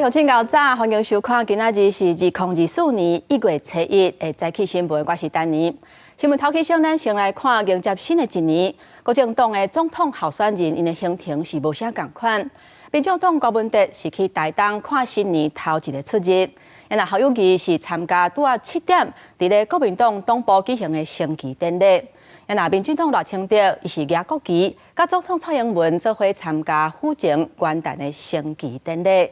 鄉親𠢕早，歡迎收看今仔日是2024年1月初一的早起新聞，我是丹妮。新聞頭起先，咱先來看迎接新的一年，國政黨的總統候選人𪜶的行程是無啥仝款。民眾黨柯文哲是去台東看新年頭一个出日，啊若侯友宜是參加拄仔7點佇咧國民黨黨部舉行的升旗典禮。啊若民進黨賴清德，伊是舉國旗，佮總統蔡英文做伙參加府前元旦的升旗典禮。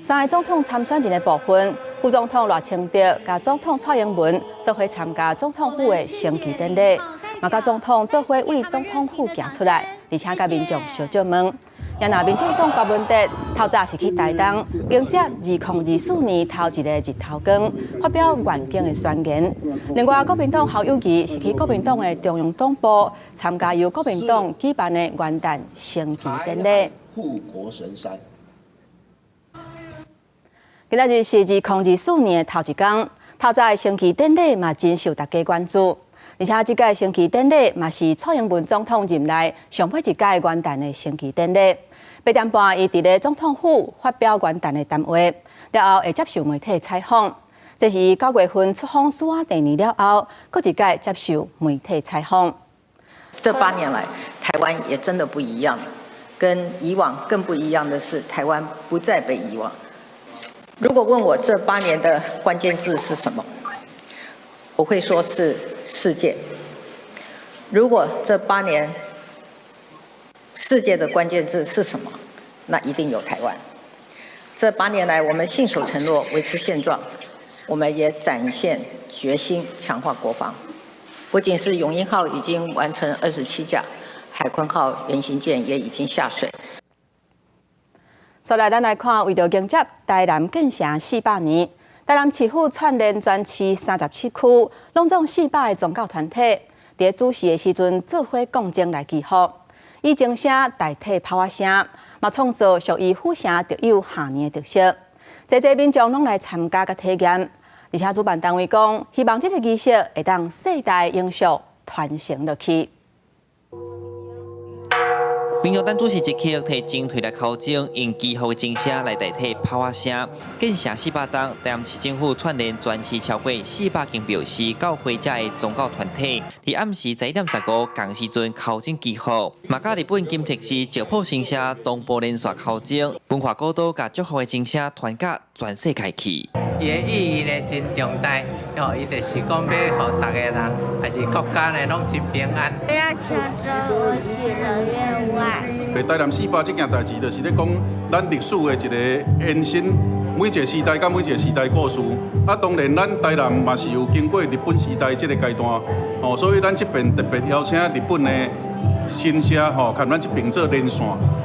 三个總統參選人的部分，副總統賴清德佮總統蔡英文做伙參加總統府的升旗典禮，嘛佮總統做伙對總統府行出來，而且佮民眾相借問。啊若民進黨柯文哲透早是去台東迎接2024年頭一个日頭光，發表願景的宣言。另外，國民黨侯友宜是去國民黨的中央黨部參加由國民黨舉辦的元旦升旗典禮。護國神山。今仔日是2024年的頭一工，透早的升旗典禮嘛真受大家關注，而且這屆升旗典禮嘛是蔡英文總統任內上尾一屆元旦的升旗典禮。8點半，伊佇咧總統府發表元旦的談話，了後會接受媒體採訪。這是伊9月份出訪史瓦帝尼了後，閣一屆接受媒體採訪。這8年來，台灣也真的不一樣，跟以往更不一樣的是，台灣不再被遺忘。如果問我這八年的關鍵字是什麼，我會說是世界。如果這八年世界的關鍵字是什麼，那一定有台灣。這八年來，我們信守承諾，維持現狀，我們也展現決心，強化國防。不僅是勇鷹號已經完成27架，海鯤號原型艦也已經下水。紲來，咱來看，為著迎接台南建城400年，台南市府串聯全市37區，攏總400个宗教團體，佇主時的時陣做伙講經來祈福，以鐘聲代替炮仔聲，嘛創造屬於府城特有賀年的特色。濟濟民眾攏來參加佮體驗，而且主辦單位講，希望這个儀式會當世代永續傳承落去。民眾黨主席一刻提鐘提來敲鐘，用祈福的鐘聲來代替炮仔聲。建城400冬，台南市政府串聯全市超過400間廟寺、教會遮的宗教團體，佇暗時11點15仝時陣敲鐘祈福，嘛佮日本金閣寺石浦神社同步連續敲鐘，文化古都共祝福的鐘聲傳甲全世界去。伊的意義呢真重大，哦，伊就是講欲予逐个人，抑是國家呢攏真平安。要敲鐘，我許了願望。台南四百這件代誌，就是咧講咱歷史的一个延伸，每一个時代佮每一个時代故事。啊，當然咱台南嘛是有經過日本時代這个階段，哦，所以咱這邊特別邀請日本的神社吼，佮咱這邊做連線，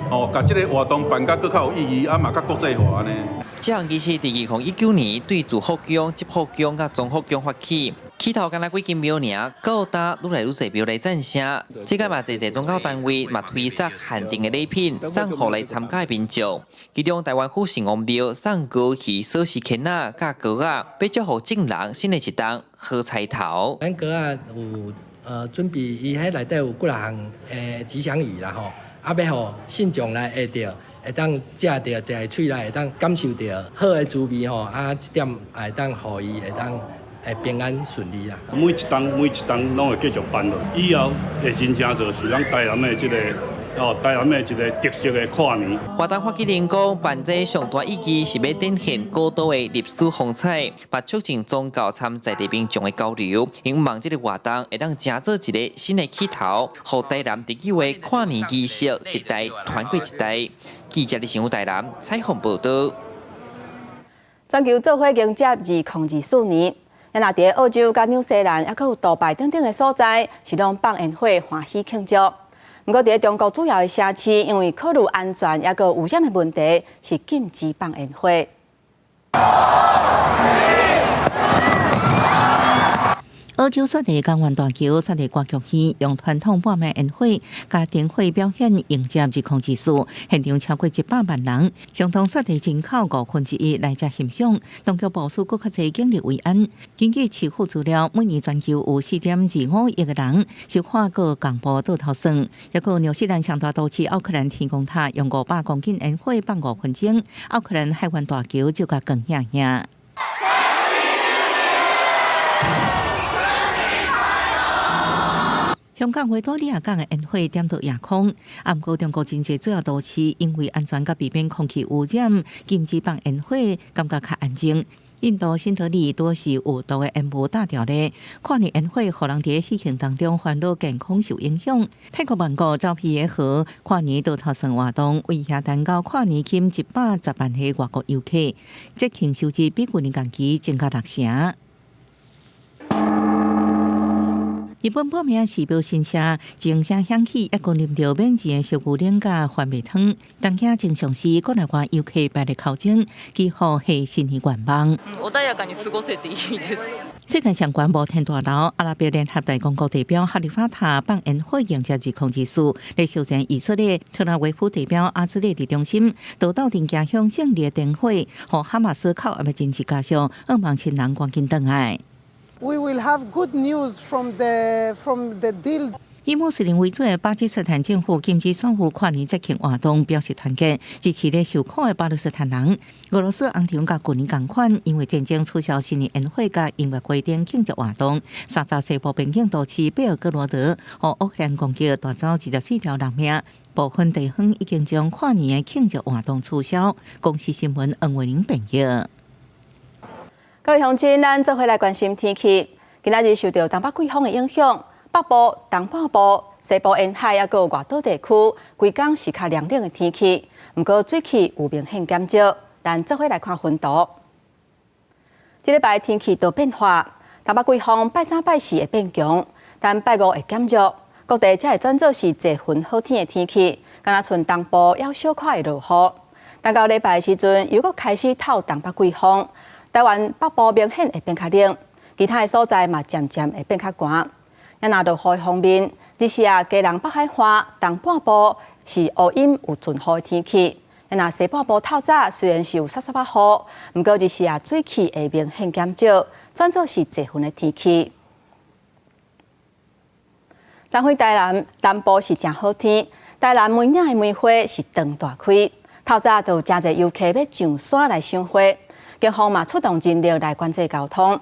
哦，共這个活動辦甲閣較有意義，啊嘛較國際化按呢。這項儀式佇2019年對慈福宮、積福宮佮莊福宮發起，起頭敢若幾間廟爾，到今愈來愈濟廟來贊聲。這個嘛，濟濟宗教單位嘛推出限定的禮品，送予來參加的民眾。其中台灣府城隍廟送高魚、鎖匙圈仔、佮糕仔，欲祝福眾人新的一冬好彩頭。咱糕仔有準備，伊彼內底有幾若項吉祥語啦吼，啊欲予信眾來會著。會當食著，食佇喙內會當感受著好的滋味吼，啊，這點會當予伊會當會平安順利啦。每一冬每一冬攏會繼續辦落，以後會真正就是咱台南的這个哦，台南的一个特色的跨年。活動發起人講，辦這上大意義是欲展現古都的歷史風采，嘛促進宗教參在地民眾的交流。希望這个活動會當成做一个新的起頭，予台南特有的跨年儀式一代傳過一代。記者的新聞台南採訪報導。全球做伙迎接2024年，若佇澳洲、佮紐西蘭，猶閣有杜拜等等的所在，是攏放煙火歡喜慶祝。毋過，佇中國主要的城市，因為考慮安全，猶閣污染的問題，是禁止放煙火。俄澳洲雪梨港灣大橋、雪梨歌劇院用傳統半暝煙火佮燈火表演迎接2024，現場超過100萬人，相當雪梨人口1/5來遮欣賞。當局部署閣較濟警力維安。根據市府資料，每年全球有4.25億個人收看過公布倒頭算。抑閣紐西蘭上大都市奧克蘭天空塔用500公斤煙火放5分鐘，奧克蘭海灣大橋就共光顯顯。香港維多利亞港的煙火點到夜空，啊，毋過中國真濟主要都市因為安全佮避免空氣污染，禁止放煙火，感覺較安靜。印度新德里多是有毒的煙霧打掉咧，跨年煙火予人佇喜慶當中煩惱健康受影響。泰國曼谷昭披耶河跨年倒頭算活動，為遐單到跨年吸110萬個外國遊客，節慶收入比舊年同期增加六成。日本報名市標新車，鐘聲響起，抑閣啉著免錢的燒牛奶佮番麥湯。東京正常時國內外遊客排咧頭前，祈福賀新年願望。穏やかに過ごせていいです。世界上懸摩天大樓，阿拉伯聯合大公國代表哈利法塔放煙火迎接2024，咧相戰以色列特拉維夫代表阿茲列佇中心，都鬥陣行向勝利的燈火，予哈馬斯扣押的人質家屬，向望親人趕緊轉來。 We will have good news from the deal. 以穆斯林為主的巴基斯坦政府禁止所有跨年節慶活動，表示團結支持咧受苦的巴勒斯坦人。俄羅斯紅場佮舊年仝款，因為戰爭取消新年煙火佮音樂會等慶祝活動。三十西部邊境都市貝爾哥羅德予烏克蘭攻擊帶走24條人命，部分地方已經將跨年的慶祝活動取消。公視新聞黃慧玲編譯。各位鄉親，咱做伙來關心天氣。今仔日受著東北季風的影響，北部、東半部、西部沿海抑閣外島地區，規工是較涼冷的天氣。毋過水汽有明顯減少。咱做伙來看雲圖。這禮拜天氣多變化，東北季風拜三拜四會變強，但拜五會減弱。各地才會轉做是濟雲好天的天氣，敢若賰東部猶小可會落雨。等到禮拜的時陣，又閣開始透東北季風。台灣北部明顯會變較冷，其他的所在嘛漸漸會變較寒。啊，若落雨的方面，日時啊，基隆北海岸東半部是烏陰有陣雨的天氣。啊，若西半部透早雖然是有捒捒仔雨，毋過日時啊水汽會明顯減少，轉做是濟雲的天氣。昨昏台南南部是誠好天，台南梅嶺的梅花是長大開，透早就有誠濟遊客欲上山來賞花。警方嘛出動人力來管制交通。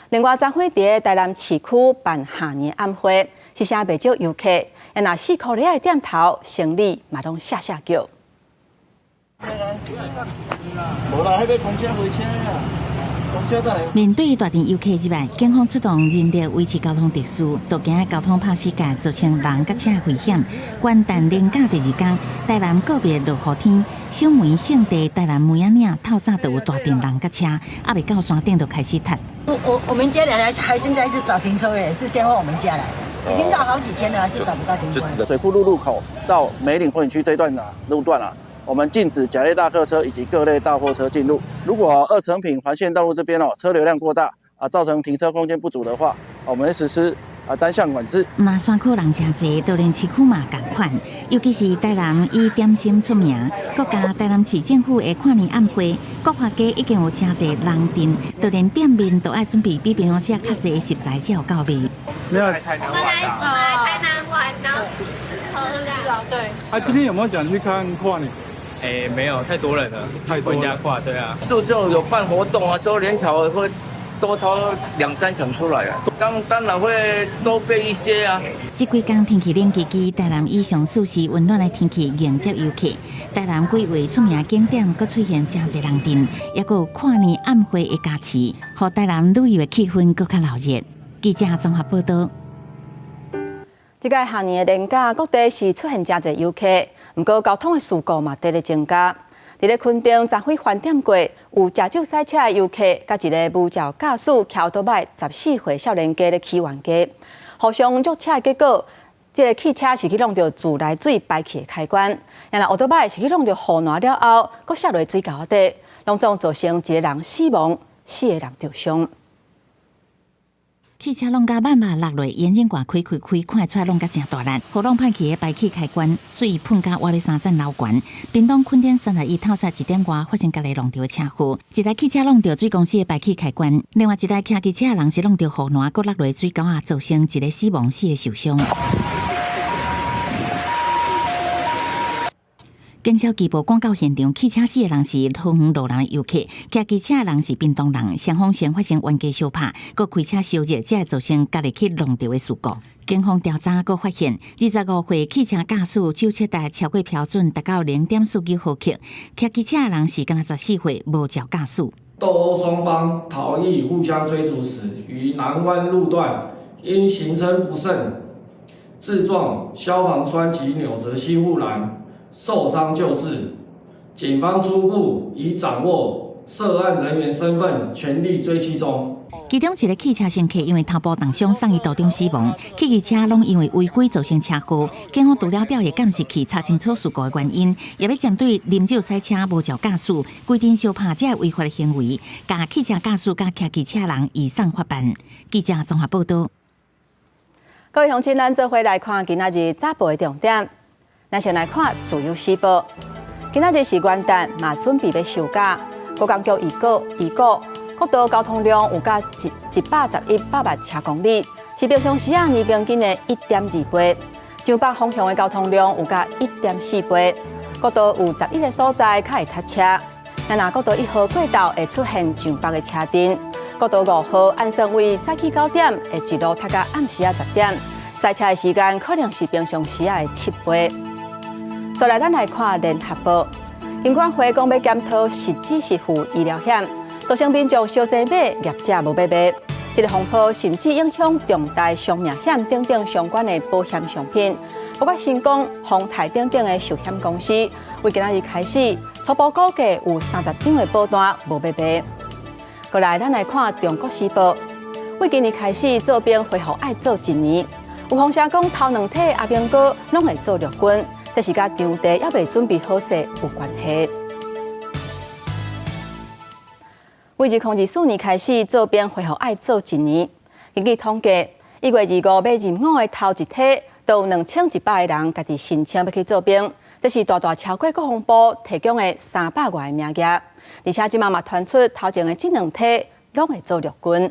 另外，昨昏佇台南市區辦跨年暗會，是啥袂少遊客，若4箍的店頭生理嘛攏嚇嚇叫。無啦，彼個公車火車啊，公車在。面對大陣遊客入來，警方出動人力維持交通秩序，都驚交通拍死架，造成人佮車危險。元旦連假第二工，台南告別落雨天，賞梅勝地台南梅仔嶺透早就有大陣人佮車，猶未到山頂就開始塞。我們家人還現在是找停車位，是先後我們下來，已經找好幾天了，還是找不到停車位。水庫路路口到梅嶺風景區這段啊路段啊，我們禁止甲類大客車以及各類大貨車進入。如果二成品環線道路這邊哦車流量過大啊，造成停車空間不足的話，我們會實施啊單向管制。若山區人誠濟，就連市區嘛仝款。尤其是台南以點心出名，國家台南市政府的跨年暗會，國華街已經有誠濟人陣，就連店面都愛準備比平常時較濟食材才有夠賣。沒有我來台南玩，然後吃喝的。對。啊，今天有沒有想去看跨年？哎，沒有，太多人了，太多回家跨，對啊。受眾有辦活動啊，之後人潮會多超兩三成出來啊，當然會多備一些啊。這幾工天氣冷吱吱，台南以上舒適溫暖的天氣迎接遊客。台南幾位出名景點閣出現誠濟人陣，抑閣有跨年暗會的加持，予台南旅遊的氣氛閣較鬧熱。記者綜合報道。這屆跨年的連假，各地是出現誠濟遊客，毋過交通的事故嘛，佇咧增加。佇咧墾丁昨昏翻點過，有食酒駛車的遊客，佮一个無照駕駛騎歐多擺14歲少年家咧起冤家，互相約車的結果，這个汽車是去挵著自來水排氣的開關，然後歐多擺是去挵著護欄了後，閣摔落水溝底，攏總造成一個人死亡，四個人著傷。汽車挵甲慢慢落落，引擎蓋開開開，看會出來挵甲誠大力。雨挵歹去的排氣開關，水噴甲倚咧三層樓懸。屏東墾丁31透早一點外發生共款挵著的車禍，一台汽車挵著水公司的排氣開關，另外一台騎機車的人是挵著護欄，閣落落水溝仔，造成一個死亡，四個受傷。警消機報趕到現場，汽車死的人是桃園路南的遊客，騎機車的人是屏東人，雙方先發生冤家相拍，閣開車燒熱，才會造成家己去挵著的事故。警方調查閣發現，25歲汽車駕駛酒測值超過標準，達到0.49毫克，騎機車的人是敢若14歲，無照駕駛。鬥毆雙方逃逸互相追逐時，於南灣路段因行車不慎，自撞消防栓及扭折吸護欄。受傷救治，警方初步已掌握涉案人員身份，全力追緝中。其中一個汽車乘客因為頭部重傷送醫途中死亡，汽機車攏因為違規造成車禍。警方除了調閱監視器查清楚事故的原因，也欲針對啉酒駛車、無照駕駛、規定相拍這違法的行為，共汽車駕駛佮騎機車人移送法辦。記者綜合報道。各位鄉親，咱做伙來看今仔日早報的重點。咱先來看《自由時報》，今仔日是元旦，嘛準備欲收假。國工局預告，預估國道交通量有甲111百萬車公里，是平常時仔年平均的1.2倍。上北方向的交通量有甲1.4倍。國道有11個所在較會塞車。咱若國道1號過道會出現上北的車陣，國道5號按算為早起9點，會一路塞到暗時仔10點，塞車的時間可能是平常時仔的7倍。再來，咱來看聯合報，金管會講欲檢討實支實付醫療險，造成民眾相濟買，業者無欲賣。這个風波甚至影響重大傷命險等等相關的保險商品，包括新光、宏泰等等的壽險公司，為今仔日開始初步估計有30張的保單無欲賣。過來，咱來看中國時報，為今年開始做兵恢復愛做一年，有風聲講頭兩梯阿兵哥攏會做陸軍。這是佮場地猶未準備好勢有關係。為2024年開始做兵恢復愛做一年，根據統計，1月25欲入伍的頭一梯，都有2100個人家己申請欲去做兵，這是大大超過國防部提供的300外個名額。而且這馬嘛傳出頭前的這兩梯攏會做陸軍。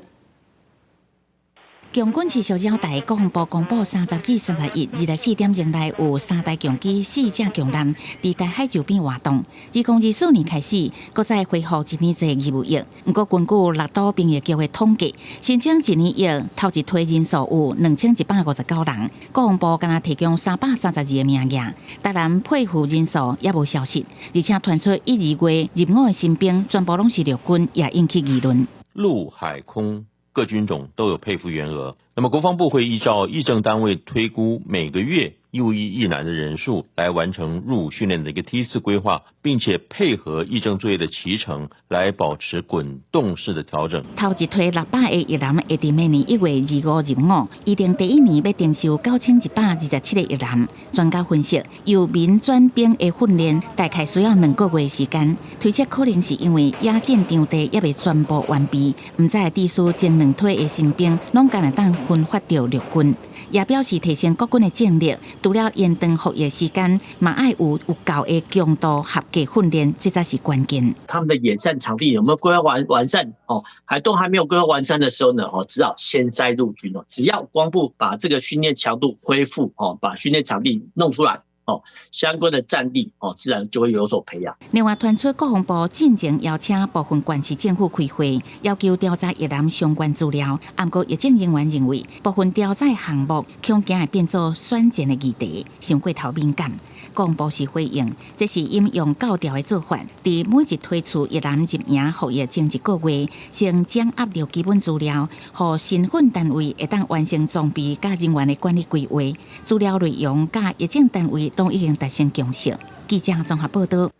共軍持續擾台，國防部公布30至31 24點鐘內有三台共機、四隻共艦佇台海周邊活動。2024年開始，閣再恢復一年制義務役。毋過根據六都兵役局的統計，申請一年役頭一梯人數有2159人，國防部敢若提供332個名額，台南配賦人數猶無消息，而且傳出1、2月入伍的新兵全部攏是陸軍，也引起議論。陸海空各軍種都有配賦員額，那麼國防部會依照役政單位推估每個月義務役役男的人數，來完成入伍訓練的一個梯次規劃，並且配合役政作業的期程，來保持滾動式的調整。頭一梯600個役男會佇明年1月25入伍，預定第一年欲徵收9127個役男。專家分析，由民轉兵的訓練大概需要2個月時間，推測可能是因為野戰場地猶未全部完備，毋知致使前兩梯的新兵攏敢會當分發著陸軍，也表示提升國軍的戰力，除了延長服役時間，嘛愛有有夠的強度合格訓練，這才是關鍵。他們的演戰場地有沒有規劃完善？哦，還都還沒有規劃完善的時候呢？哦，只好先塞陸軍哦。只要國防部把這個訓練強度恢復哦，把訓練場地弄出來。哦，相關的戰力哦，自然就會有所培養。另外，傳出國防部進前邀請部分縣市政府開會，要求調查役男相關資料。毋過，役政人員認為，部分調查項目恐驚會變做選戰的議題，傷過頭敏感。國防部是回應，這是引用教條的做法，佇每一梯次役男入營服役前一個月，先掌握著基本資料，予新訓單位會當完成裝備佮人員的管理規劃。資料內容佮役政單位攏已經達成共識。記者綜合報道。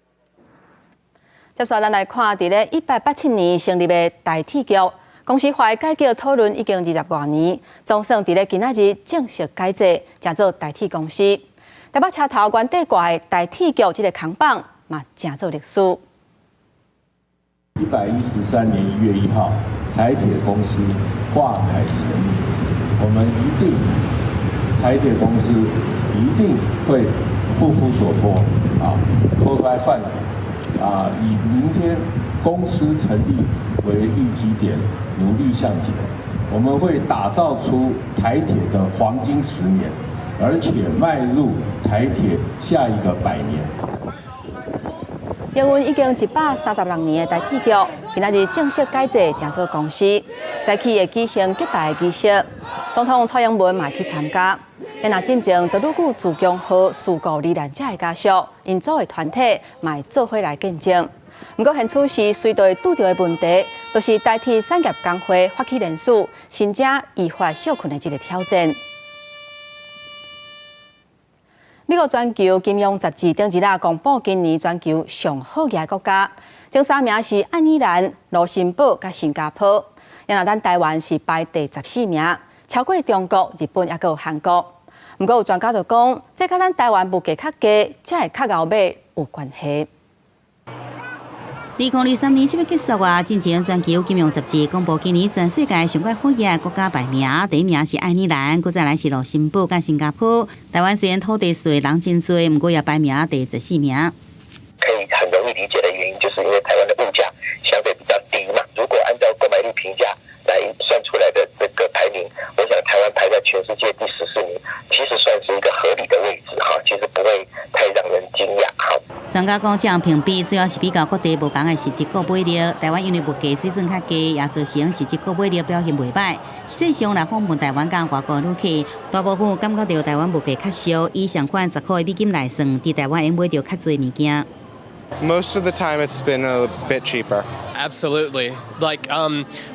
接下來，咱來看佇咧187年成立的台鐵局，公司化改革討論已經20外年，總算佇咧今仔日正式改制，成做台鐵公司。台北車頭原底掛的台鐵局這个扛棒嘛，成做歷史。113年1月1號，台鐵公司掛牌成立，我們一定台鐵公司一定會不負所託啊，脫胎換骨啊，以明天公司成立為立基點，努力向前。我們會打造出台鐵的黃金10年，而且邁入台鐵下一個百年。營運已經136年的台鐵局，今仔日正式改制成做公司，早起會舉行揭牌儀式，總統蔡英文嘛去參加。若進前都愈久自強號事故罹難者的家屬，𪜶組的團體嘛會做伙來見證。毋過現此時隨隊拄著的問題，就是台鐵產業工會發起聯署，申請依法歇睏的這個挑戰。美國全球金融雜誌頂日仔公布今年全球上好額國家，前三名是愛爾蘭、盧森堡佮新加坡。若咱台灣是排第14名，超過中國、日本猶閣有韓國。毋過有專家就講，這佮咱台灣物價較低，才會較𠢕買有關係。2023年7月結束啊，進前全球金融雜誌公布今年全世界上蓋好額國家排名，第一名是愛爾蘭，閣再來是盧森堡佮新加坡。台灣雖然土地細、人真濟，毋過也排名第14名。可以很容易理解的原因，就是因為台灣的物價相對比較低嘛。如果按照購買力平價來算出來的這個排名，我想台灣排在全世界第14名，其實算是一個合理的位置哈，其實不會太讓人驚訝哈。專家講，這項評比主要是比較各地無仝的實質購買力。台灣因為物價水準較低，也造成實質購買力表現袂䆀。實際上來訪問台灣佮外國旅客，大部分感覺著台灣物價較俗，以上款10塊美金來算，佇台灣會買著較濟物件。 Most of the time, it's been a bit cheaper. Absolutely. Like,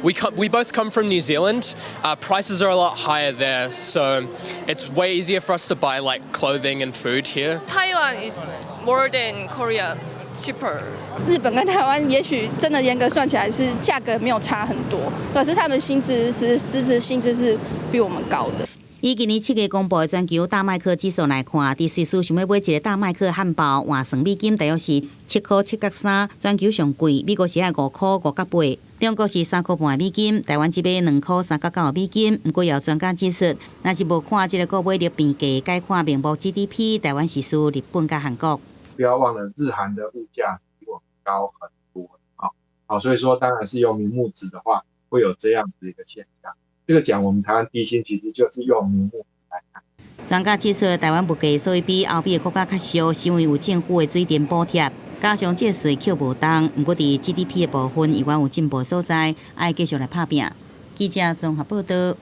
we both come from New Zealand. Prices are a lot higher there, so it's way easier for us to buy like clothing and food here. Taiwan is more than Korea cheaper. 日本跟台灣也許真的嚴格算起來是價格沒有差很多，可是他們薪資是實質薪資是比我們高的。以今年7月公布的全球大麥克指數來看，佇瑞士想欲買一个大麥克漢堡，換算美金大約是7塊7角3，全球上貴。美國是愛5塊5角8，中國是3塊半美金，台灣這邊2塊3角9美金。毋過有專家指出，若是無看這个購買力平價，改看名目 GDP，台灣是輸日本佮韓國。不要忘了，日韓的物價比我們高很多，好，好，所以說當然是用名目值的話，會有這樣子一個現象。這個講我們台灣低薪，其實就是用名目來看。專家指出，台灣物價所以比歐美的國家較俗，是因為有政府的水電補貼，加上這稅扣無重，毋過佇 GDP 的部分，猶原有進步所在，愛繼續來拍拚。記者綜合報道。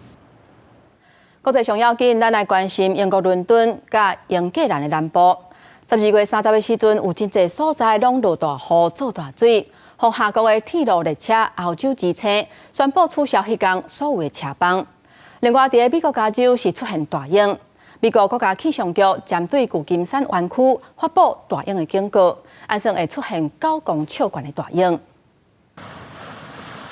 國際上要緊，咱來關心英國倫敦佮英格蘭的南部。12月30的時陣，有真濟所在攏落大雨、做大水，予轄國的鐵路列車歐洲之星宣布取消彼工所有的車班。另外，佇美國加州是出現大湧，美國國家氣象局針對舊金山灣區發布大湧的警告，按算會出現9公尺懸的大湧。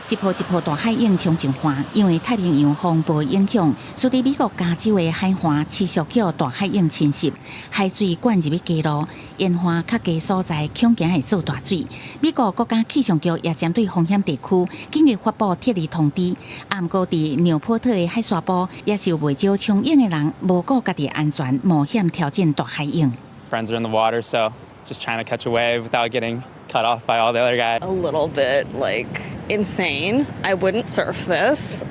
一波一波大海湧衝上岸，因為太平洋風暴影響，使得美國加州的海岸持續予大海湧侵襲，海水灌入去街路，沿岸較低所在恐驚會做大水。美國國家氣象局也針對風險地區，緊急發布撤離通知。啊，毋過佇紐波特的海沙埔，也是有袂少衝湧的人無顧家己安全，冒險挑戰大海湧。 Friends are in the water, so just trying to catch a wave without getting cut off by all the other guys. A little bit like insane. I wouldn't surf this.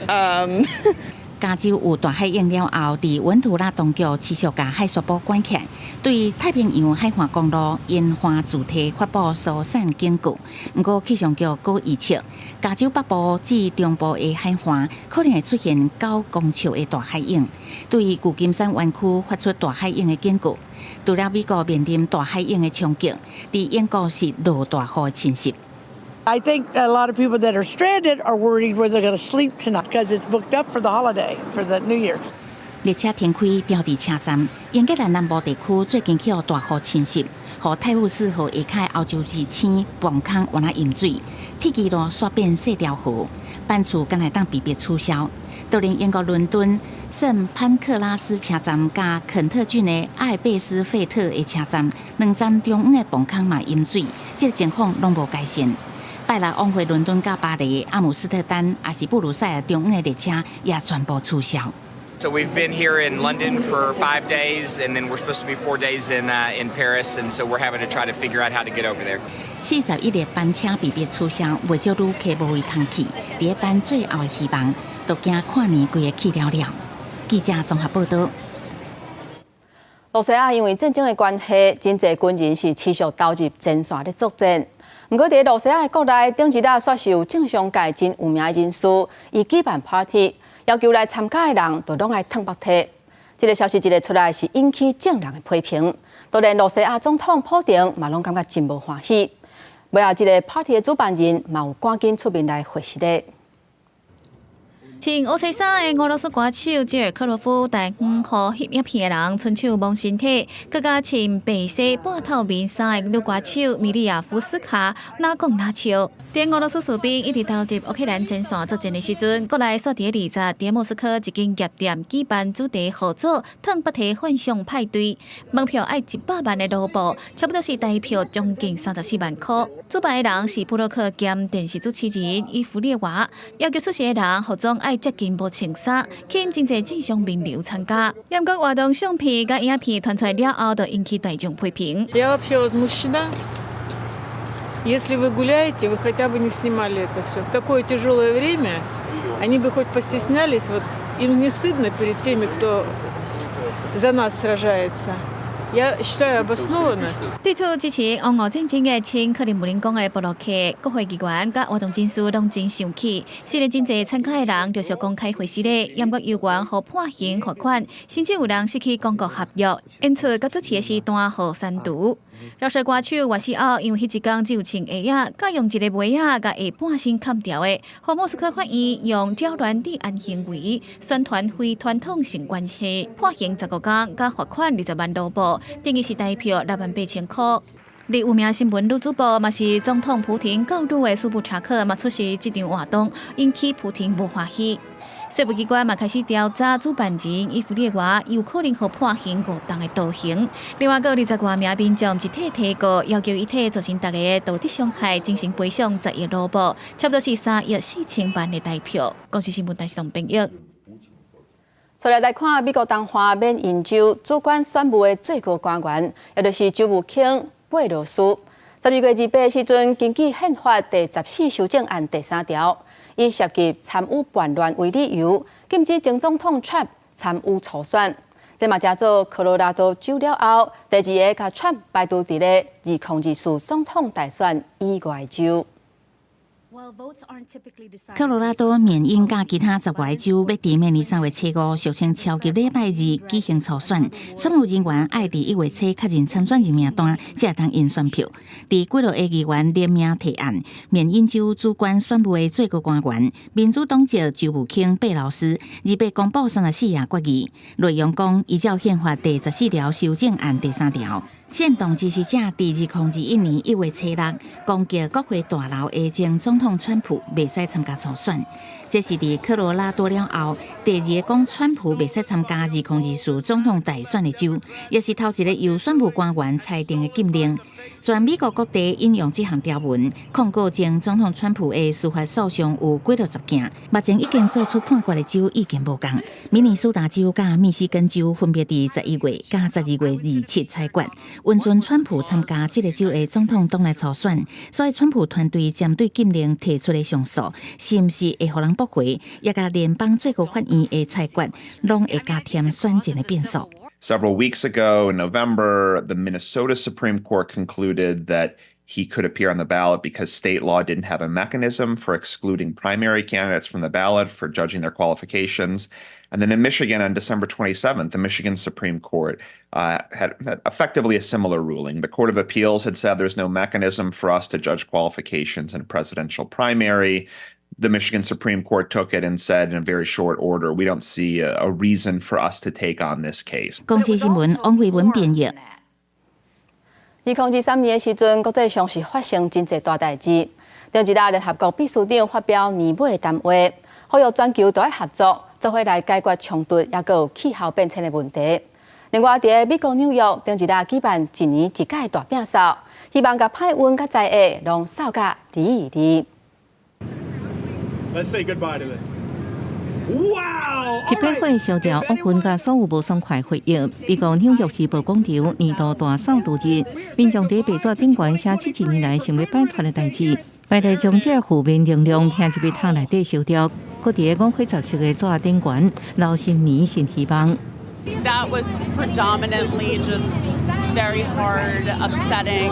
加州有大海湧了後，佇文圖拉當局持續共海沙埔管起來，對太平洋海岸公路沿岸主體發布疏散警告。毋過氣象局閣預測，加州北部至中部的海岸可能會出現9公尺的大海湧，對舊金山灣區發出大海湧的警告。除了美國面臨大海湧的衝擊，佇英國是落大雨的侵襲。 I think a lot of people that are stranded are worried where they're going to sleep tonight because it's booked up for the holiday, for the New Year's. 列車停開調佇車站，英格蘭南部地區最近予大雨侵襲，予泰晤士河下跤歐洲之星磅空倚若淹水，鐵支路煞變細條河，班次敢會當被迫取消。就連英國倫敦聖潘克拉斯車站佮肯特郡的艾貝斯費特的車站，兩站中央的磅空嘛淹水，這個情況攏無改善。拜六往回倫敦佮巴黎、阿姆斯特丹，抑是布魯塞爾中央的列車也全部取消。 So we've been here in London for 5 days, and then we're supposed to be 4 days in Paris, and so we're having to try to figure out how to get over there. 41列班車被迫取消，袂少旅客無位通去，佇咧等最後的希望，都驚跨年規个去了了。記者綜合報道。露西亞因為戰爭的關係，真濟軍人是持續投入前線咧作戰。毋過，佇露西亞的國內，頂一日煞是有政商界真有名的人士，伊舉辦 party，要求來參加的人都攏愛褪縛忒。這個消息一个出來，是引起眾人的批評。都連露西亞總統普丁嘛攏感覺真無歡喜。尾後，這個 party 的主辦人嘛有趕緊出面來回實咧。穿烏色衫的俄羅斯歌手吉爾克羅夫帶予翕影片的人伸手摸身體，閣佮穿白色半透明衫的女歌手米利亞夫斯卡哪講哪笑。佇俄羅斯士兵一直投入烏克蘭前線作戰的時陣，國內煞佇20佇莫斯科一間夜店舉辦主題號做“褪縛忒幻想派對”，門票愛100萬的盧布，差不多是台票將近34萬箍。主辦的人是部落客兼電視主持人伊芙列娃，要求出席的人服裝愛接近無穿衫，吸引真濟政商名流參加。毋過活動相片佮影片傳出來了後，就引起大眾批評。 Я вообще возмущена. Если вы гуляете, вы хотя бы не снимали это все. В такое тяжелое время они бы хоть постеснялись. Вот им не стыдно перед теми, кто за нас сражается. Я считаю, обоснованно. 對此支持烏俄戰爭的親克里姆林宮的部落客、國會議員佮活動人士攏真生氣。雖然真濟參加的人陸續公開回失禮，毋過猶原予判刑罰款，甚至有人失去廣告合約。演出佮主持的時段予刪除。饒舌歌手瓦西奧因為彼一工只有穿鞋仔，佮用一个襪仔共下半身崁牢的，予莫斯科法院用擾亂治安行為、宣傳非傳統性關係，判刑15工，佮罰款20萬盧布，等於是台票6萬8千箍。而有名新聞女主播嘛是總統普廷顧慮的蘇布查克嘛出席這場活動，引起普廷無歡喜。稅務機關嘛開始調查主辦人伊芙列娃有可能予判刑5冬的徒刑。另外，閣有20外名民眾集體提告，要求伊替造成大家的道德傷害精神賠償10億盧布，差不多是3億4千萬的台票。公視新聞台視同編譯。再來來看美國東岸緬因州主管選務的最高官員，也就是州務卿貝羅斯。12月28的時陣，根據憲法第14修正案第三條，以涉及參與叛亂為理由，禁止前總統川普參與初選。這嘛成做科羅拉多州了後，第二个共川普排除佇咧2024總統大選以外州。科羅拉多、緬因佮其他10外个州欲佇明年3月初5，俗稱超級禮拜二舉行初選，選務人員愛佇1月初確認參選人名單，才會當印選票。佇幾落個議員聯名提案，緬因州主管選務的最高官員、民主黨籍州務卿貝勞斯，28公布34頁決議，內容講依照憲法第14條修正案第三條，煽動支持者佇2021年1月初6攻擊國會大樓的前總統川普袂使參加初選。這是佇科羅拉多了後，第二个講川普袂使參加2024總統大選的州，也是頭一个由選務官員裁定的禁令。全美國各地引用這項條文控告前總統川普的司法訴訟有幾落十件，目前已經做出判決的州意見無仝。明尼蘇達州佮密西根州分別佇11月佮12月27裁決，允准川普參加這个州的總統黨內初選。所以川普團隊針對禁令提出的上訴，是毋是會予人駁回，也佮聯邦最高法院的裁決，攏會加添選戰的變數。 Several weeks ago in November, the Minnesota Supreme Court concluded that he could appear on the ballot because state law didn't have a mechanism for excluding primary candidates from the ballot for judging their qualifications. And then in Michigan on December 27th, the Michigan Supreme Court had effectively a similar ruling. The Court of Appeals had said there's no mechanism for us to judge qualifications in a presidential primary. The Michigan Supreme Court took it and said in a very short order, we don't see a reason for us to take on this case. 公視新聞王慧文編譯。2023年的時陣，國際上是發生真濟大代誌。頂一日聯合國秘書長發表年尾的談話，呼籲全球都愛合作，做伙來解決衝突，抑閣有氣候變遷的問題。另外，佇美國紐約，頂一日舉辦一年一屆大摒掃，希望共歹運佮災厄攏掃甲離離。 Let's say goodbye to this. Wow! 一把火燒掉烏雲佮所有無爽快回憶。美國紐約時報廣場年度大掃除日，民眾佇白紙頂懸寫這一年來想欲擺脫的代誌，為了將這負面能量聽入去桶內底燒掉，閣佇五花十色的紙頂懸，留新年新希望。 That was predominantly just very hard, upsetting,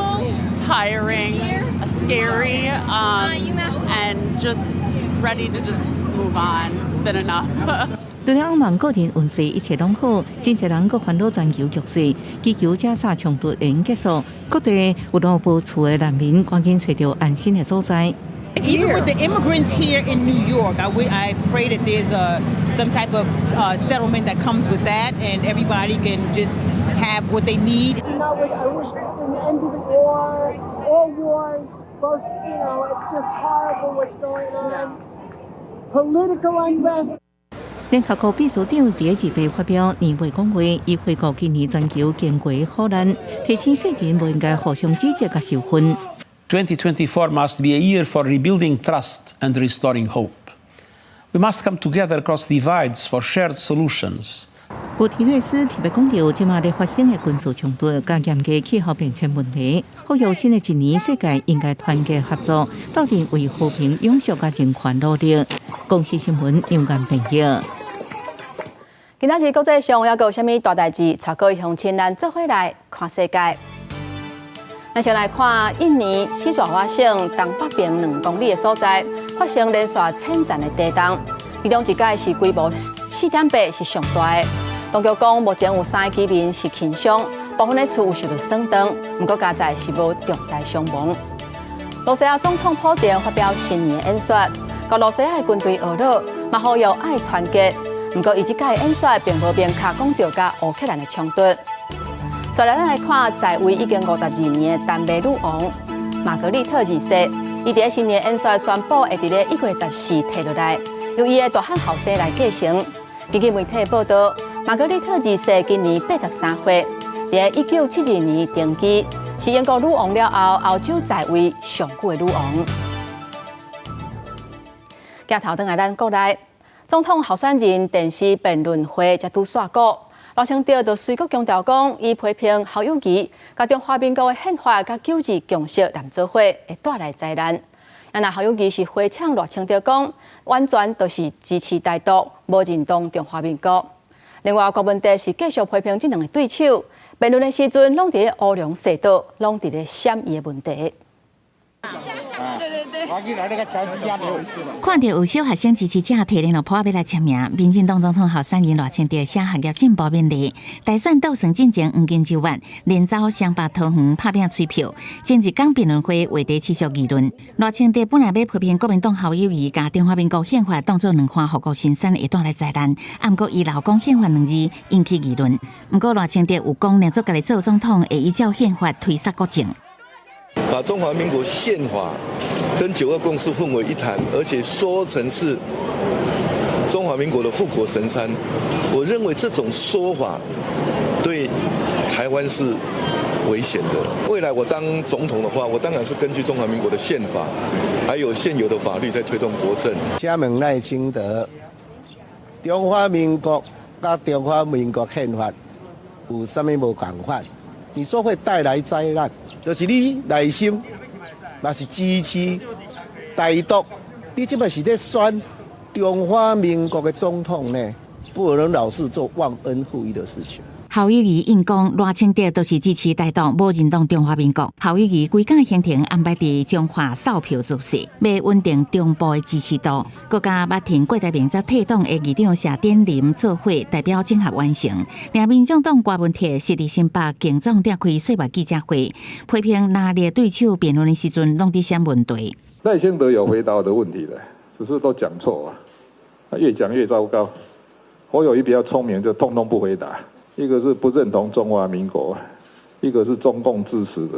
tiring, scary, and just ready to just move on. It's been enough. 除了向望個人運勢一切攏好，真濟人閣煩惱全球局勢，祈求加沙衝突會用結束，各地有路無厝的難民趕緊揣著安身的所在。 Even with the immigrants here in New York, I pray that there's some type of settlement that comes with that, and everybody can just have what they need. I wish an end to the war, all wars, both, it's just horrible what's going on. Political unrest. 聯合國秘書長佇二八發表年尾講話，伊回顧今年全球經過苦難，提醒世人無應該互相指責佮仇恨。 2024 must be a year for rebuilding trust and restoring hope. We must come together across divides for shared solutions. 古提瑞斯特別講著，這馬咧發生的軍事衝突佮嚴格氣候變遷問題，呼籲新的一年世界應該團結合作，鬥陣為和平、永續佮人權努力。公視新聞楊岩編譯。今仔日國際上猶閣有啥物大代誌？帶各位鄉親咱做伙來看世界。咱先來看印尼西爪哇省東北邊2公里的所在，發生連續淺層的地動，其中一擺是規模4.8，是上大的。當局講，目前有三个居民是輕傷，部分的厝有受著損斷，毋過佳哉是無重大傷亡。羅西亞總統普丁發表新年演說，共羅西亞的軍隊呵咾，嘛呼籲愛團結。毋過，伊這擺演說並無明確講著佮烏克蘭的衝突。再來，咱來看在位已經52年的丹麥女王瑪格麗特二世，伊佇新年演說宣布會佇咧1月14退落來，由伊的大漢後生來繼承。根據媒體報道，瑪格麗特二世今年83歲，佇1972年登基，是英國女王了後歐洲在位上久的女王。鏡頭轉來咱國內，總統候選人電視辯論會才拄煞鼓。賴清德就隨閣強調講，伊批評侯友宜，共中華民國的憲法佮九二共識連做伙，會帶來災難。啊，若侯友宜是回嗆賴清德講，完全都是支持台獨，無認同中華民國。另外，郭文德是繼續批評這兩个對手，辯論的時陣攏佇咧烏龍踅倒，攏佇咧閃伊的問題。對對對，看著有小學生支持者提聯絡簿欲來簽名，民進黨總統候選人賴清德寫學業進步勉勵。大選倒算進前黃金週末，連走雙北桃園拍拚催票。前一工辯論會話題持續議論。賴清德本來欲批評國民黨侯友宜，共中華民國憲法當做兩岸護國神山會帶來災難，毋過伊漏講憲法兩字引起議論。毋過賴清德有講，若做家己做總統，會依照憲法推捒國政。把中華民國憲法跟九二共識混為一談，而且說成是中華民國的護國神山，我認為這種說法對台灣是危險的。未來我當總統的話，我當然是根據中華民國的憲法，還有現有的法律在推動國政。請問賴清德，中華民國佮中華民國憲法有啥物無仝款？你說會帶來災難，就是你內心若是支持台獨，你這擺是咧選中華民國的總統呢？不能老是做忘恩負義的事情。侯友宜應講賴清德都是支持台獨，無認同中華民國。侯友宜規工行程安排佇彰化掃票造勢，欲穩定中部的支持度。閣佮捌聽郭台銘才退黨的議長謝典林做伙代表整合完成。另民眾黨郭文鐵是佇新北競總召開歲末記者會，批評藍綠對手辯論的時陣攏佇閃問題。賴清德有回答我的問題的，只是都講錯啊，越講越糟糕。侯友宜比較聰明，就通通不回答。一個是不認同中華民國，一個是中共支持的。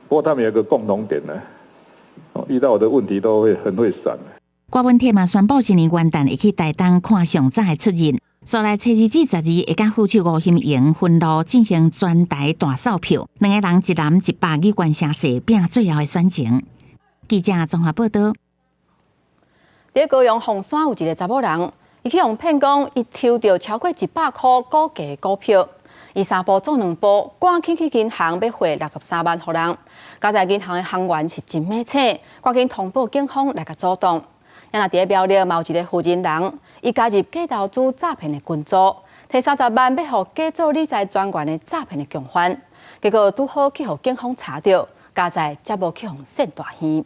不過他們有一個共同點呢，遇到我的問題都會很會閃。柯文哲嘛宣布新年元旦會去台東看上早的出日，煞來初二至十二會佮副手吳欣盈分路進行全台大掃票，兩个人一南一北去關城市拚最後的選情。記者綜合報導。佇高雄鳳山有一个查某人，伊去予騙講，伊抽著超過100箍高價股票，伊三步做兩步，趕緊去銀行欲匯63萬予人。佳哉銀行的行員是真猛醒，趕緊通報警方來共阻擋。啊，若佇咧苗栗嘛有一个負責人，伊加入假投資詐騙的群組，提30萬欲予假做理財專員的詐騙的共犯，結果拄好去予警方查著，佳哉才無去予騙大耳。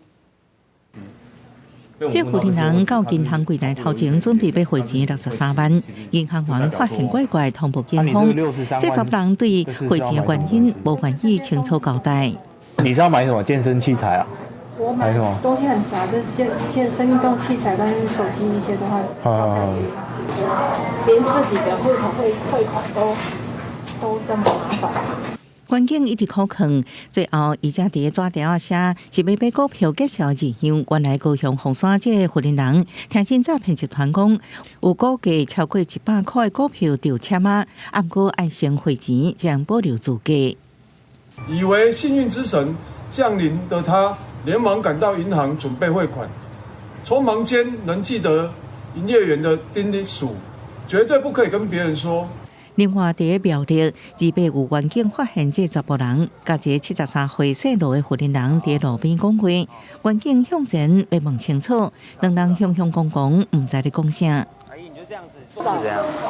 這婦人到銀行櫃台頭前準備欲匯錢63萬，銀行員發現怪怪，通報警方。這查某人對匯錢的原因無願意清楚交代。你是要買什麼健身器材啊？我買東西很雜，就是健身運動器材，但是手機一些都會照相機，連自己的戶頭匯款都這麼麻煩。環境一直可控，最後伊才佇紙條仔寫是欲買股票介紹意向。原來高雄鳳山這个婦人聽信詐騙集團講，有估計超過100箍的股票中籤啊，毋過愛先匯錢，才能保留資格。以為幸運之神降臨的他，連忙趕到銀行準備匯款，匆忙間仍記得營業員的叮囑，絕對不可以跟別人說。另外，佇苗栗，二八有員警發現這查埔人，佮一个73歲姓羅的婦人佇路邊講話，員警向前欲問清楚，兩人雄雄講講，毋知咧講啥。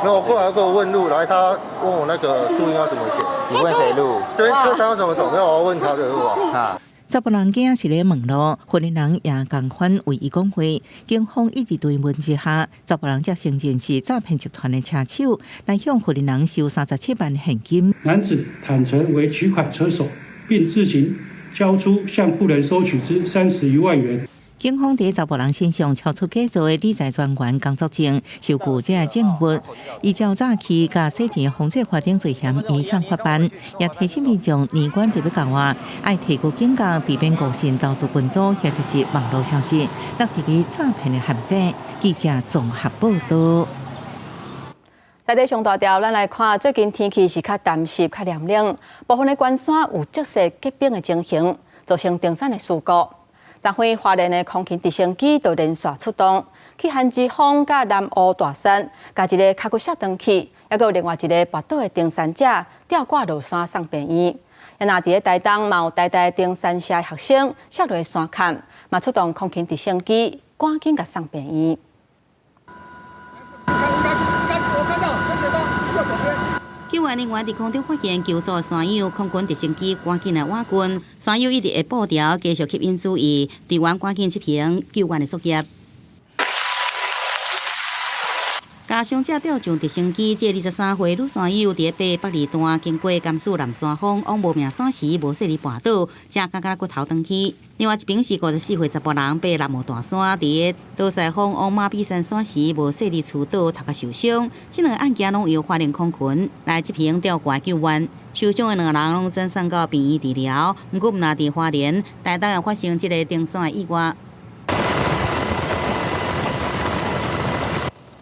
那我過來跟我問路，來他問我那個注音要怎麼寫？你問誰路？這邊車站要怎麼走？沒有，我要問他的路啊。查埔人驚是咧問路，婦人也仝款為伊講話。警方一直追問之下，查埔人才承認是詐騙集團的車手，來向婦人收37萬現金。男子坦承為取款車手，並自行交出向婦人收取之31萬元。警方佇查埔人身上查出假造的理財專員工作證，收據這个證物，依照詐欺佮洗錢防制法等罪嫌移送法辦，也提醒民眾年關特別講話，愛提高警覺，避免誤信投資群組或者是網路消息，落入去詐騙的陷阱。記者綜合報導。在這上大條，咱來看最近天氣是較乾濕、較涼冷，部分的懸山有積雪結冰的情形，造成登山的事故。昨昏花蓮的空勤直升機就連續出動，去寒之峰佮南湖大山，共一个跤骨摔斷去，猶閣有另外一个跋倒的登山者吊掛落山送病院。啊，若佇咧台東嘛有台大登山社的學生摔落山崁，嘛出動空勤直升機趕緊共送病院。救援人員佇空中發現求助山友，空軍直升機趕緊來挽救。山友一直的步調繼續吸引注意，隊員趕緊執行救援的作業。共傷者吊上直升機，這23歲女山友佇爬北二段，經過甘肅南山峰往無名山時，無細膩跋倒，才剛剛骨頭斷去。另外一邊是54歲查埔人爬南無大山，佇個多賽峰往馬比山山時，無細膩摔倒，頭殼受傷。這兩个案件攏由花蓮空軍來執行吊掛救援。受傷的兩个人攏轉送到病院治療。毋過，毋若佇花蓮、台東也發生這个登山的意外。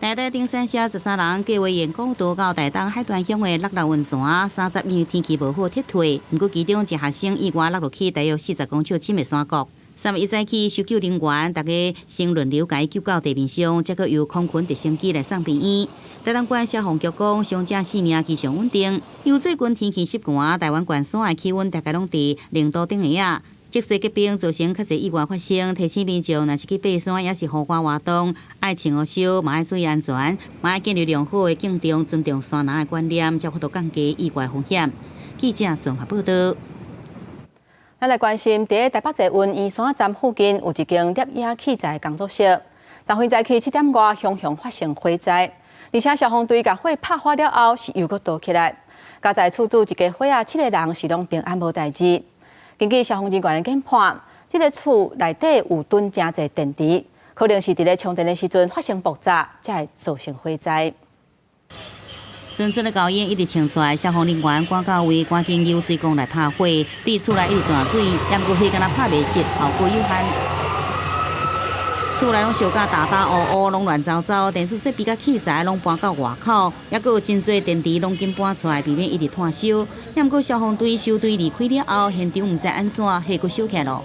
台大登山社13人計劃沿古道到台東海端鄉的六六溫泉，30日天氣無好，撤退。毋過其中一學生意外落落去大約40公尺深的山谷。3日一早起，搜救人員逐家先輪流共伊救到地面上，才閣由空軍直升機來送病院。台東縣消防局講，傷者性命非常穩定。因為最近天氣濕寒，台灣懸山的氣溫大概攏佇0度頂下仔。積雪結冰造成較濟意外發生，提醒民眾若是去爬山，抑是戶外活動，愛穿護袖，嘛愛注意安全，嘛愛建立良好的敬重、尊重山林的觀念，才有法度降低意外風險。記者綜合報導。咱來關心，佇台北捷運圓山站附近有一間攝影器材工作室，昨昏早起7點外，雄雄發生火災，而且消防隊共火拍發了後，是又閣燒起來。佳哉厝主一家伙仔7个人是攏平安無代誌。根據消防人員的研判，這个厝內底有囤誠濟電池，可能是佇咧充電的時陣發生爆炸，才會造成火災。陣陣的高煙一直衝出來，消防人員趕到位，趕緊用水管來拍火，對厝內一直灑水，毋過火敢若拍袂熄，效果有限。厝內攏燒甲焦焦烏烏，攏亂糟糟，電子設備佮器材攏搬到外口，猶閣有真濟電池攏緊搬出來，避免一直湠燒。猶毋過消防隊收隊離開了後，現場毋知按怎火閣燒起來囉。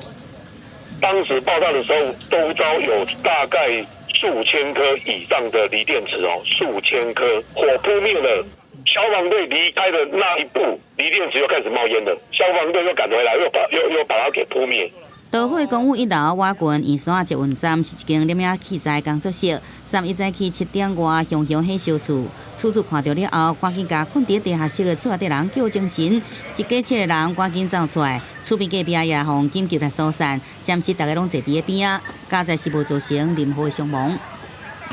當時爆炸的時候，周遭有大概數千顆以上的鋰電池哦，數千顆，火撲滅了，消防隊離開的那一步，鋰電池又開始冒煙了，消防隊又趕回來，又把它給撲滅。導火公寓一樓瓦郡圓山捷運站是一間攝影器材工作室。31早起7點外，熊熊火燒厝，厝主看著了後，趕緊共睏佇地下室的厝內底人叫精神，一家七個人趕緊走出來，厝邊隔壁也予緊急來疏散，暫時逐家攏坐佇咧邊仔，佳哉是無造成任何傷亡。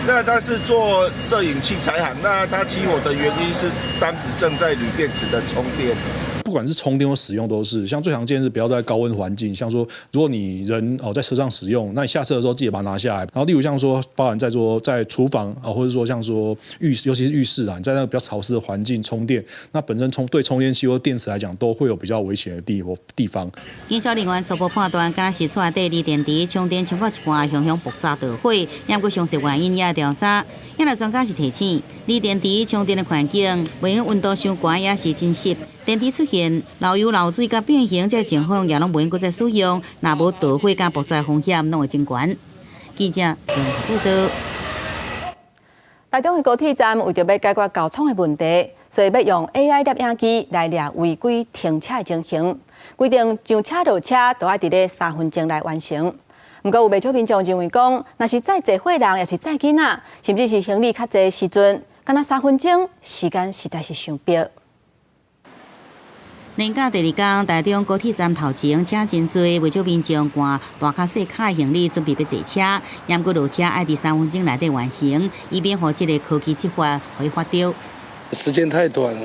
那他是做攝影器材行，那他起火的原因是當時正在鋰電池的充電。不管是充電或使用都是，像最常見是不要在高溫環境，像說如果你人哦在車上使用，那你下車的時候記得把它拿下來。然後例如像說，包含在說在廚房啊，或者說像說浴，尤其是浴室啊，你在那個比較潮濕的環境充電，那本身對充電器或電池來講，都會有比較危險的地方。警消人員初步判斷，敢若是厝內底鋰電池充電充到一半，熊熊爆炸著火，猶閣詳細原因也調查。業內專家是提醒，鋰電池充電的環境，袂用溫度傷懸，也是真濕。電池出現漏油、漏水佮變形這情況，也攏袂用閣再使用。若無著火佮爆炸風險，攏會真懸。記者綜合報導。台中的高鐵站為著欲解決交通的問題，所以欲用 AI 攝影機來掠違規停車的情形。規定上車落車都愛佇咧3分鐘內完成。毋過有袂少民眾認為講，若是載濟歲人，抑是載囡仔，甚至是行李較濟時陣，敢若三分鐘時間實在是傷迫。連假第二工，台中高鐵站頭前車真濟，袂少民眾攜大跤細跤的行李準備欲坐車，猶閣落車愛佇三分鐘內底完成，以免予這个科技執法予伊發著。時間太短，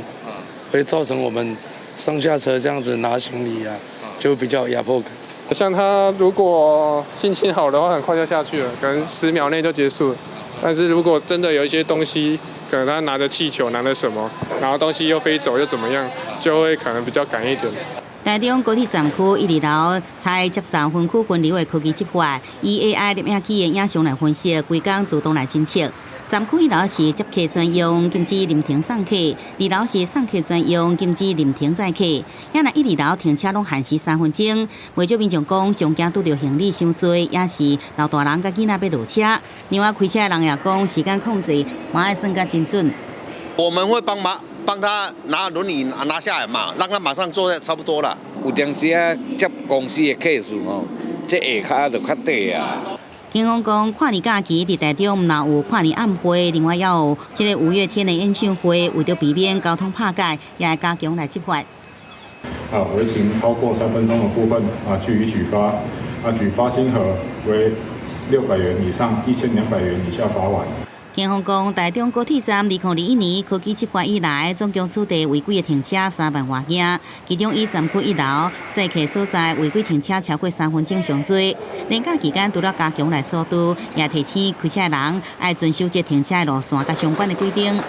會造成我們上下車這樣子拿行李啊，就比較壓迫感。像他如果心情好的話，很快就下去了，可能10秒內就結束了。但是如果真的有一些東西，可能他拿着氣球，拿着什麼，然後東西又飛走又怎麼樣，就會可能比較趕一點。台中高鐵站區一二樓採接受分區分流的科技執法，以 AI 攝影機的影像來分析，規工自動來偵測。站區一樓是接客專用，禁止臨停送客；二樓是送客專用，禁止臨停載客。猶若一二樓停車攏限時三分鐘。袂少民眾講，上驚拄著行李傷濟，也是老大人佮囡仔欲落車。另外開車的人也講，時間控制嘛愛算甲真準。我們會幫忙幫他拿輪椅拿下來嘛，讓他馬上坐差不多啦。有當時啊，接公司的客數吼，這下跤就較短啊。警方講，跨年假期佇台中毋但有跨年晚會，另外也有這个五月天的演唱會，為著避免交通拍蓋，也會加強來執法。啊，違停超過3分鐘的部分啊，予以舉發，啊，舉發金額為600元以上1200元以下罰款。警方講，台中高鐵站2021年科技執法以來，總共處罰違規的停車3萬外件，其中以站區一樓載客所在違規停車超過三分鐘上濟。連假期間除了加強來疏導，也提醒開車的人愛遵守這停車的路線佮相關的規定。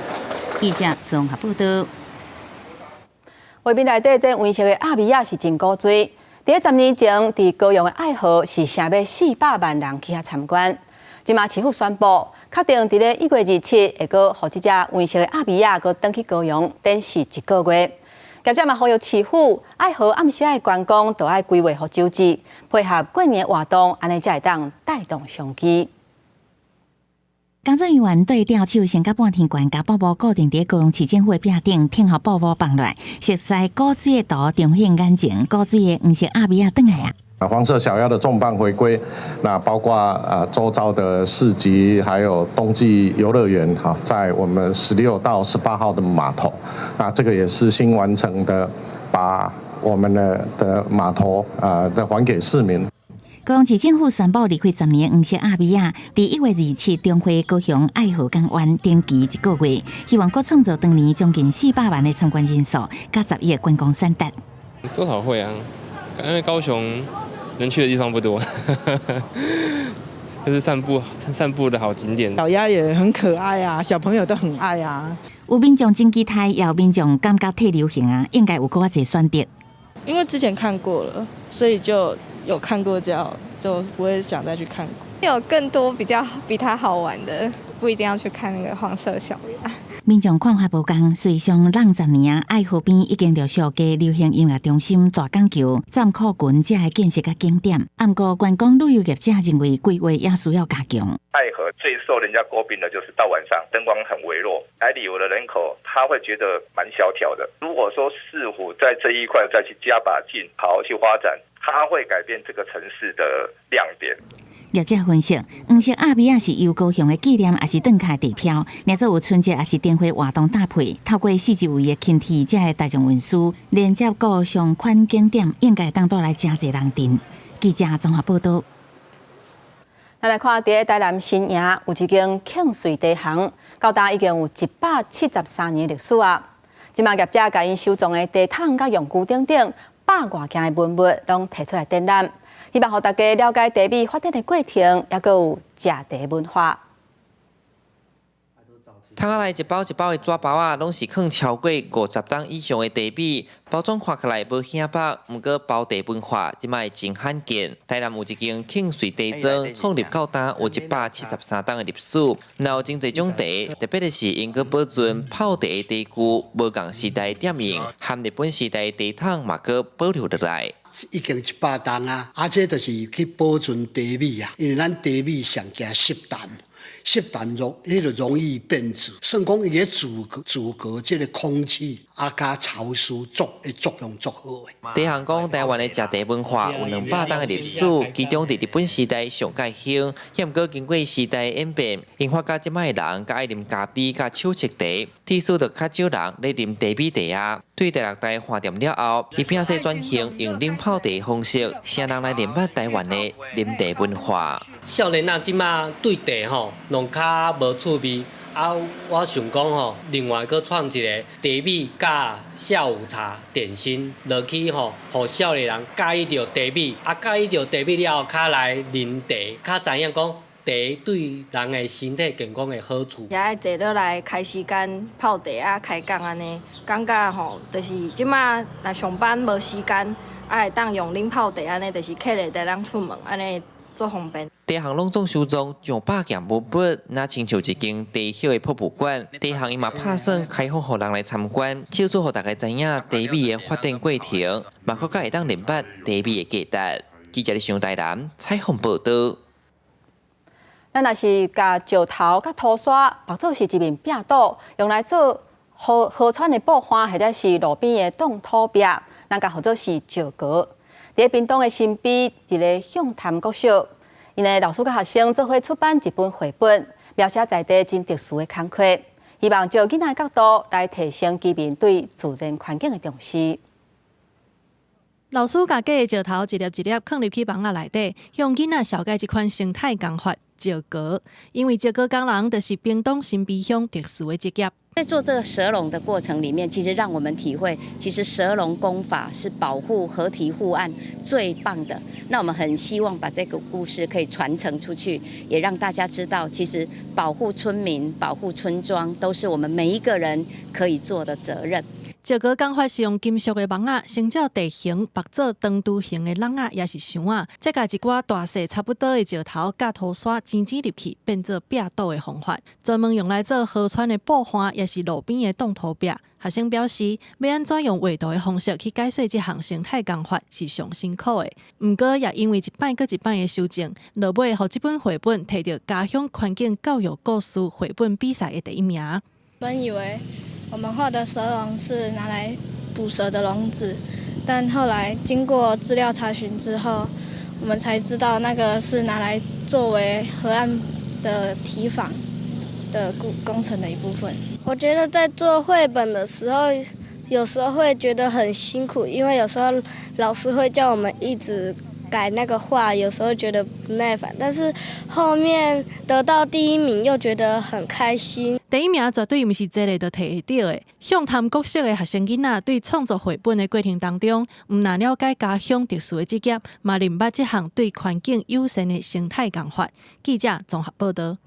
記者綜合報導。畫面內底這黃色的鴨米仔是真古錐。佇10年前，佇高雄的愛河是成欲400萬人去遐參觀。這馬市府宣布，確定佇咧1月27會閣予這隻黃色的鴨米仔閣轉去高雄展示一個月。業者嘛呼籲市府愛河暗時的觀光都愛規劃予周至，配合過年活動，按呢才會當帶動商機。工作人員對吊手先共半天懸，共布幕固定佇高雄市政府的壁頂，聽候布幕放落，熟似古錐的圖呈現眼前，古錐的黃色鴨米仔轉來啊！啊，黃色小鴨的重磅回歸，那包括啊周遭的市集，還有冬季遊樂園，哈，在我們16到18號的碼頭，那這個也是新完成的，把我們的碼頭啊，再還給市民。高雄市政府宣布，離開10年黃色鴨米仔，佇1月27重回高雄愛河港灣展期一個月，希望閣創造當年將近400萬的參觀人數，佮10億的觀光產值。多少會啊，因為高雄能去的地方不多，就是散步散步的好景點。小鴨也很可愛啊，小朋友都很愛啊。有民眾真期待，也有民眾感覺退流行啊，應該有閣較濟選擇。因為之前看過了，所以就有看過這樣，就不會想再去看。有更多比較比它好玩的，不一定要去看那個黃色小鴨。民眾看法無仝，隨上浪10年，愛河邊已經陸續加流行音樂中心、大港橋、站庫群這个建設佮景點。毋過觀光旅遊業者認為規劃也需要加強。愛河最受人家詬病的就是到晚上燈光很微弱，來旅遊的人口他會覺得蠻蕭條的。如果說市府在這一塊再去加把勁，好好去發展，它會改變這個城市的亮點。業者分析，黃色鴨尾仔是由高雄的紀念，抑是轉卡地標。若做有春節，抑是燈會活動搭配，透過四周圍的輕鐵這个大眾運輸，連接各相關景點，應該會當帶來誠濟人陣。記者綜合報道。咱來看，佇台南新營有一間慶穗茶行，到今已經有173年歷史啊。這馬業者共𪜶收藏的茶桶佮用具等等，百外件的文物，攏提出來展覽。希望予大家了解茶米發展的過程，抑閣有食茶文化。桶仔內一包一包的紙包仔，攏是囥超過50冬以上的茶米，包裝看起來無顯白，毋過包茶文化這擺真罕見。台南有一間慶穗茶莊，創立到今有173冬的歷史，若有真濟種茶，特別的是𪜶閣保存泡茶的茶具，無仝時代的店用，含日本時代的茶桶嘛閣保留落來。已經100冬啊！啊，這就是去保存茶米啊，因為咱茶米上驚濕澹，濕澹容彼個容易變質。算講伊咧阻隔阻隔這个空氣啊，佮潮濕作的作用足好的。茶行講，台灣的食茶文化有200冬的歷史，其中佇日本時代上蓋興，抑毋過經過時代演變，𪜶發覺這擺的人較愛啉咖啡佮手沖茶，致使就較少人咧啉茶米茶啊。對第六代換店了後，伊拼勢轉型，用啉泡茶的方式，請人來認捌台灣的啉茶文化。少年仔這馬對茶吼，攏較無趣味。啊，我想講吼，另外閣創一个茶米佮下午茶點心落去吼，予少年人佮意著茶米，啊佮意著茶米了後，較來啉茶，較知影講茶對人的身體健康的好處。也愛坐落來開時間泡茶啊，開講按呢，感覺吼，就是這馬若上班無時間，啊會當用啉泡茶按呢，就是客人會當出門按呢足方便。茶行攏總收藏上百件文物，若親像一間茶葉的博物館。茶行伊嘛拍算開放予人來參觀，至少予大家知影茶米的發展過程，嘛閣較會當認捌茶米的價值。記者佇台南採訪報導。咱若是共石頭佮土沙縛做是一面壁堵，用來做河河川的布岸，或者是路邊的擋土壁，咱共號做是石膏。佇屏東的新埤一个向潭國小，𪜶的老師佮學生做伙出版一本繪本，描寫在地真特殊的工課，希望藉囡仔的角度來提升居民對自然環境的重視。老師共假的石頭一粒一粒囥入去網仔內底，向囡仔紹介這款生態工法石膏。因為石膏工人就是屏東新埤鄉特殊的職業。在做這個蛇籠的過程裡面，其實讓我們體會，其實蛇籠工法是保護河堤護岸最棒的。那我們很希望把這個故事可以傳承出去，也讓大家知道，其實保護村民、保護村莊，都是我們每一個人可以做的責任。石膏工法是用金屬的網仔，先照地形縛做長錘形的籠仔，抑是箱仔，再共一寡大細差不多的石頭佮土沙擠擠入去，變做壁堵的方法，專門用來做河川的布岸，抑是路邊的擋土壁。學生表示，欲按怎用畫圖的方式去解說這項生態工法是上辛苦的。毋過也因為一擺閣一擺的修正，落尾予這本繪本提著家鄉環境教育故事繪本比賽的第一名。本以為我們畫的蛇籠是拿來捕蛇的籠子，但後來經過資料查詢之後，我們才知道那個是拿來作為河岸的堤防的工工程的一部分。我覺得在做繪本的時候，有時候會覺得很辛苦，因為有時候老師會叫我們一直改那個畫，有時候覺得不耐煩，但是後面得到第一名又覺得很開心。第一名絕對毋是坐咧就提會著的。向潭國小的學生囡仔對創作繪本的過程當中，毋但了解家鄉特殊的職業，嘛認捌這項對環境友善的生態工法。記者綜合報導。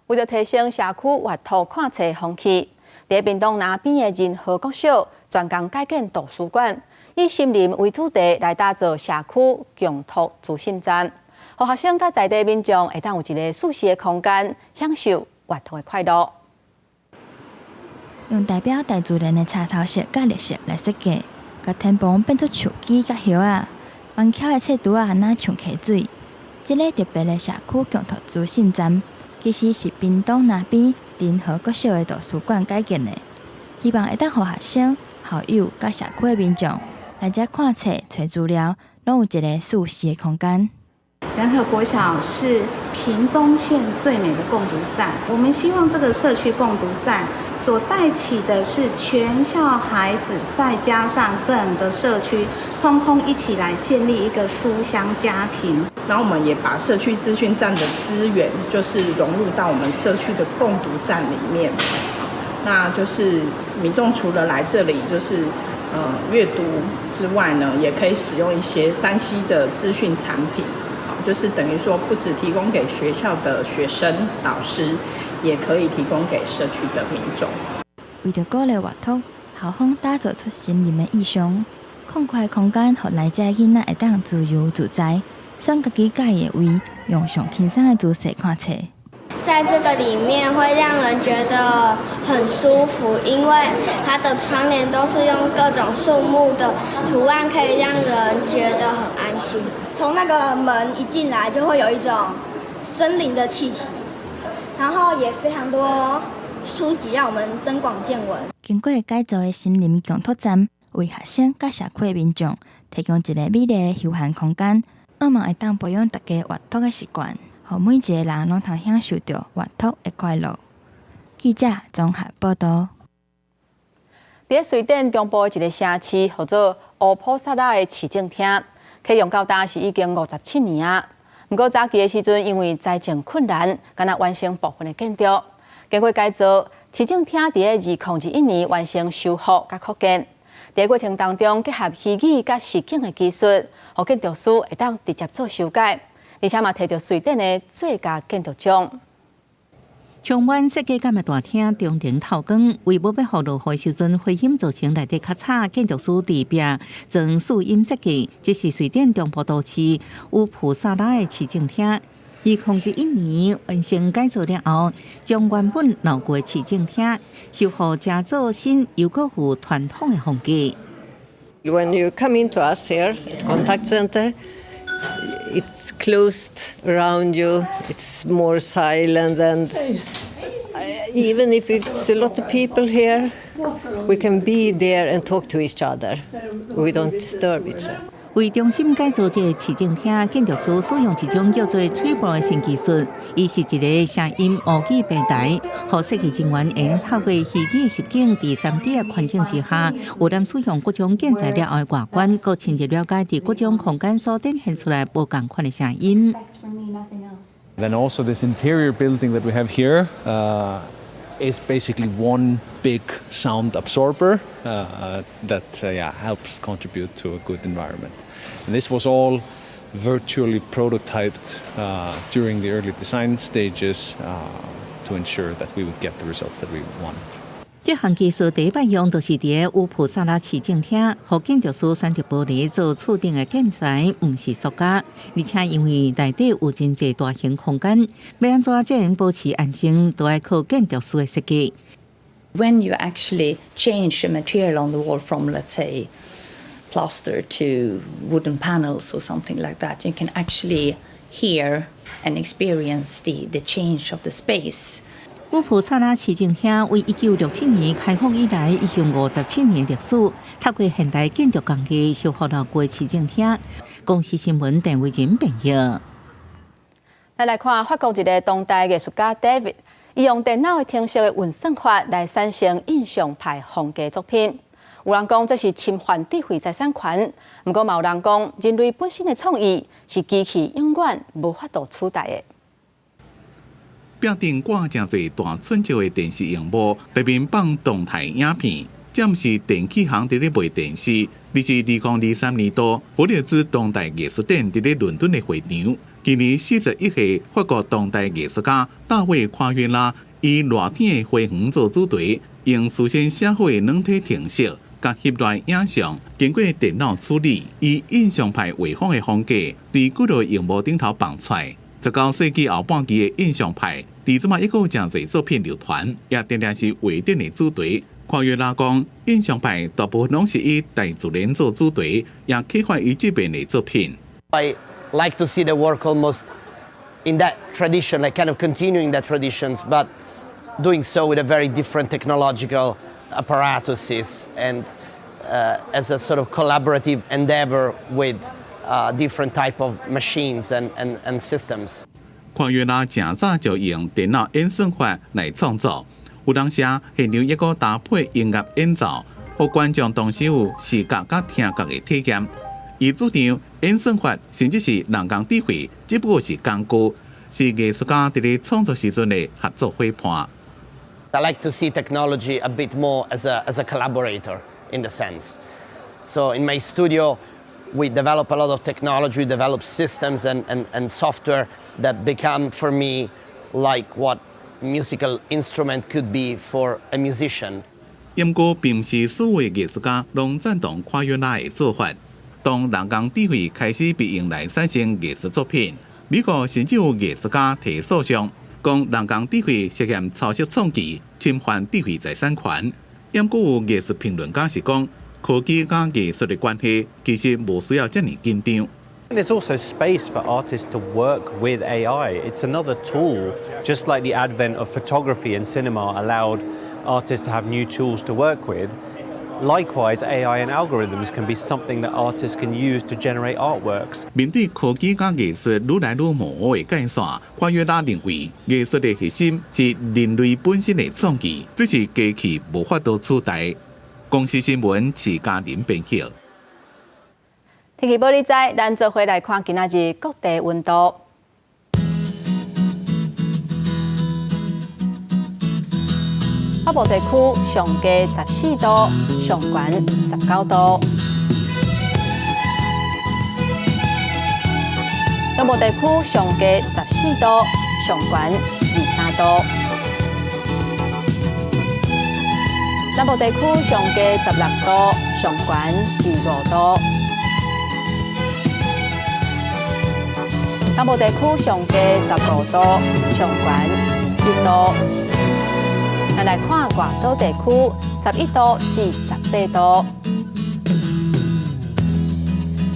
為著提升社區閱讀看冊風氣，佇屏東南邊的仁和國小專工改建圖書館，以森林為主題來打造社區共讀資訊站，予學生佮在地民眾會當有一个舒適的空間，享受閱讀的快樂。用代表大自然的青頭色佮綠色來設計，共天棚變做樹枝佮葉仔，彎曲的冊櫥仔若像溪水。這个特別的社區共讀資訊站，其實是屏東那邊仁和國小的圖書館改建的，希望會當予學生、校友佮社區的民眾來遮看冊、揣資料，攏有一个舒適的空間。仁和國小是屏東縣最美的共讀站，我們希望這個社區共讀站所帶起的是全校孩子，再加上整個社區，通通一起來建立一個書香家庭。然後我們也把社區資訊站的資源，就是融入到我們社區的共讀站裡面。那就是民眾除了來這裡就是閱讀之外呢，也可以使用一些3C 的資訊產品。就是等於說，不只提供給學校的學生、老師，也可以提供給社區的民眾。為著鼓勵閱讀，校方打造出森林的意象，空曠的空間，予來遮囡仔會當自由自在，選家己佮意的位，用上輕鬆的姿勢看冊。在這個裡面會讓人覺得很舒服，因為它的窗簾都是用各種樹木的圖案，可以讓人覺得很安心。從那個門一進來，就會有一種森林的氣息，然後也非常多書籍讓我們增廣見聞。經過改造的森林共讀站，為學生佮社區的民眾提供一个美麗的休閒空間，向望會當培養大家閱讀的習慣，予每一个人攏通享受著閱讀的快樂。記者綜合報導。佇瑞典中部的一个城市，號做烏普薩拉的市政廳，啟用到今是已經57年啊。毋過早期的時陣，因為財政困難，敢若完成部分的建築。經過改造，市政廳佇咧2021年完成修復佮擴建。佇過程當中，結合虛擬佮實境的技術，予建築師會當直接做修改，而且嘛提著瑞典的最佳建築獎。充滿設計感的大廳，中庭透光，為無欲予落雨時陣回音造成來得較吵，建築師佇壁裝樹蔭設計。這是瑞典中部都市烏普薩拉的市政廳。2021年完成改造了後，將原本老舊的市政廳修復成做新，又閣有傳統的風格。 When you come into us here at contact center, it's closed around you. It's more silent, and even if it's a lot of people here, we can be there and talk to each other. We don't disturb each other. 為中心改造這个市政廳，建築師使用一種叫做 Tribro 的新技術，伊是一个聲音模擬平台，予設計人員會透過虛擬實境，佇3D 的環境之下，有當使用各種建材了後的外觀，閣深入了解佇各種空間所展現出來無仝款的聲音。 Then also this interior building that we have here is basically one big sound absorber that yeah, helps contribute to a good environment. And this was all virtually prototyped during the early design stages to ensure that we would get the results that we wanted. 這項技術第一擺用，就是佇烏普薩拉市政廳，予建築師選擇玻璃做厝頂的建材，毋是塑膠。而且因為內底有真濟大型空間，欲按怎才能保持安靜，都愛靠建築師的設計。 When you actually change the material on the wall from, let's say, plaster to wooden panels or something like that, you can actually hear and experience the change of the space. 烏普薩拉市政廳為1967年開放以來，已經57年歷史。透過現代建築工藝修復老舊市政廳。公視新聞鄧慧仁編譯。來來看法國一个當代藝術家 David，伊用電腦的程式的運算法來產生印象派風格作品。有人講這是侵犯智慧財產權，毋過嘛有人講人類本身的創意是機器永遠無法度取代的。壁頂掛誠濟大寸尺的電視螢幕，內面放動態影片，這毋是電器行佇咧賣電視，而是2023年度弗列茲當代藝術展佇咧倫敦的會場。今年41歲法國當代藝術家大衛誇約拉以熱天的花園做主題，用事先寫好的軟體程式，佮翕來影像，經過電腦處理，以印象派畫風的風格，佇幾落螢幕頂頭放出來。19世紀後半期的印象派，佇這馬猶閣有誠濟作品流傳，也定定是畫展的主題。跨越拉講，印象派大部分攏是以大自然做主題，也啟發伊這邊的作品。 I like to see the work almost in that tradition, like kind of continuing that traditions, but doing so with a very different technological apparatuses and as a sort of collaborative endeavor with different type of machines and systems. 跨越拉誠早就用電腦演算法來創作，有當時現場猶閣搭配音樂演奏，予觀眾同時有視覺佮聽覺的體驗。伊主張演算法甚至是人工智慧，只不過是工具，是藝術家佇咧創作時陣的合作夥伴。 I like to see technology a bit more as a collaborator in the sense. So in my studio, we develop a lot of technology, we develop systems and software that become for me like what musical instrument could be for a musician. 毋過，並毋是所有藝術家攏贊同跨越拉的做法。當人工智慧開始被用來產生藝術作品，美國甚至有藝術家提訴訟，講人工智慧涉嫌抄襲創意、侵犯智慧財產權。毋過有藝術評論家是講，科技佮藝術的關係其實無需要遮爾緊張。 There's also space for artists to work with AI. It's another tool, just like the advent of photography and cinema allowed artists to have new tools to work with. Likewise, AI and algorithms can be something that artists can use to generate artworks. 面對科技佮藝術愈來愈模糊的界線，跨越拉認為藝術的核心是人類本身的創意，這是機器無法度取代。公視新聞徐嘉玲編譯。天氣報你知，咱做伙來看今仔日各地溫度。北部地區上低14度，上懸19度；東部地區上低14度，上懸23度；南部地區上低16度，上懸25度；東部地區上低15度，上懸21度。咱來看外島地區，11度至18度。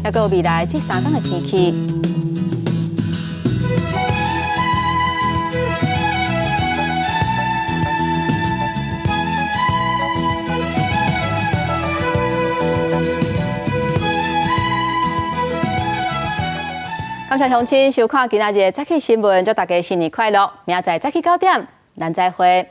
抑閣有未來這3天的天氣。感謝鄉親收看今仔日的早起新聞，祝大家新年快樂！明仔載早起9點，咱再會。